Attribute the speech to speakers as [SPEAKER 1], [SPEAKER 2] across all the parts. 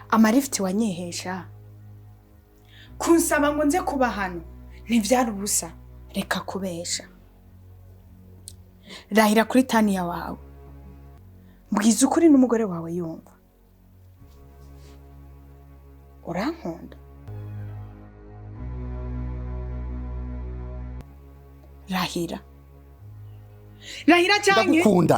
[SPEAKER 1] Amarifiti wanyihesha kunsaba ngo nze kuba hano ntivyari ubusa. Reka kubesha, rahira kuri Taniya wawe, mbwiza ukuri n'umugore wawe yumva. Urankunda? Rahira, rahira canke
[SPEAKER 2] Ndagukunda.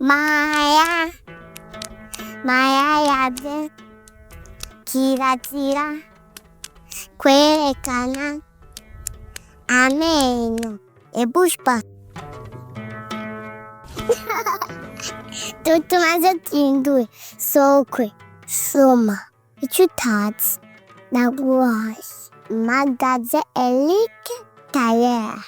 [SPEAKER 3] Maya, Maya yabye kirazira kwerekana amenyo ebushpa tutumaze tindwe sokwe soma icyo utazi naguhaye magaze Eric Tayer.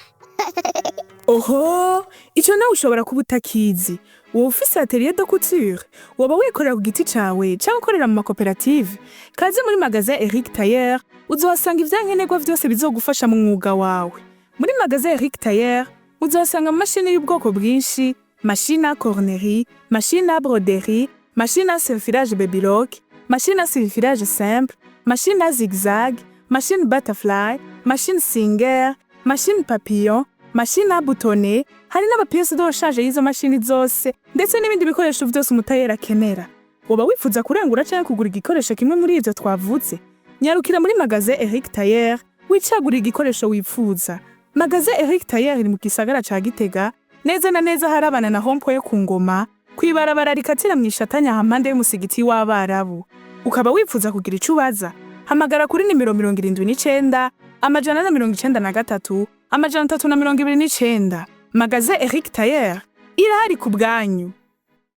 [SPEAKER 4] Oho, ico nawe ushobora kuba utakizi. Wowe ufise atelier de couture, woba wikorera ku giti cawe canke ukorera mu makoperative. Kaze muri magasin Eric Tailleur, uzohasanga ivyankenerwa vyose bizogufasha mu mwuga wawe. Muri magasin Eric Tailleur, uzohasanga amamashini y'ubwoko bwinshi, machine à cornerie, machine à broderie, machine à surfilage babylock, machine à surfilage simple, machine à zigzag, machine butterfly, machine singer, machine papillon, machine à boutonner, hari n'ama pièces de rechange y'izo mashini zose, ndetse n'ibindi bikoresho vyose umutayeri akenera. Woba wifuza kurangura canke kugura igikoresho kimwe muri ivyo twavuze? Nyarukira muri magasin Eric Tailleur, wicagurira igikoresho wifuza. Magasin Eric Tailleur iri mu gisagara ca Gitega, neza na neza harabana na rond-point yo ku Ngoma, kw'ibarabara rikatira mw'ishatanya hampande y'umusigiti w'Abarabu. Ukaba wifuza kugira ico ubaza? Hamagara kuri nimero 79 493 329. Magasin Eric Tailleur irahari ku bwanyu.